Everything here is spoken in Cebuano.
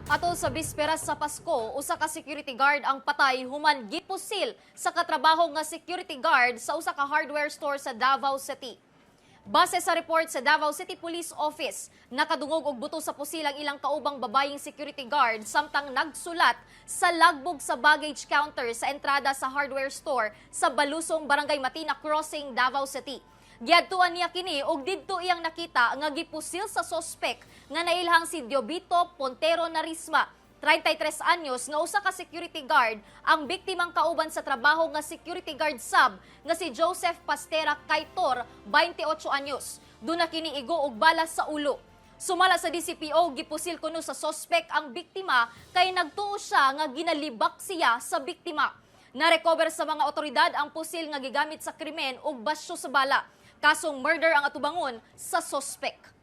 Atol sa bisperas sa Pasko, usa ka security guard ang patay human gipusil sa katrabaho nga security guard sa usa ka hardware store sa Davao City. Base sa report sa Davao City Police Office, nakadungog og buto sa pusil ang ilang kaubang babayeng security guard samtang nagsulat sa logbook sa baggage counter sa entrada sa hardware store sa Balusong, Barangay Matina Crossing, Davao City. Giadtuan niya kini og didto iyang nakita nga gipusil sa sospek nga nailhang si Diobito Pontero Narisma, 33 anyos, nga usa ka security guard, ang biktimang kauban sa trabaho nga security guard sub nga si Joseph Pastera Kaitor, 28 anyos. Duna kini igo og bala sa ulo. Sumala sa DCPO, gipusil kuno sa sospek ang biktima kay nagtuo siya nga ginalibak siya sa biktima. Narecover sa mga otoridad ang pusil nga gigamit sa krimen ug basyo sa bala. Kasong murder ang atubangon sa sospek.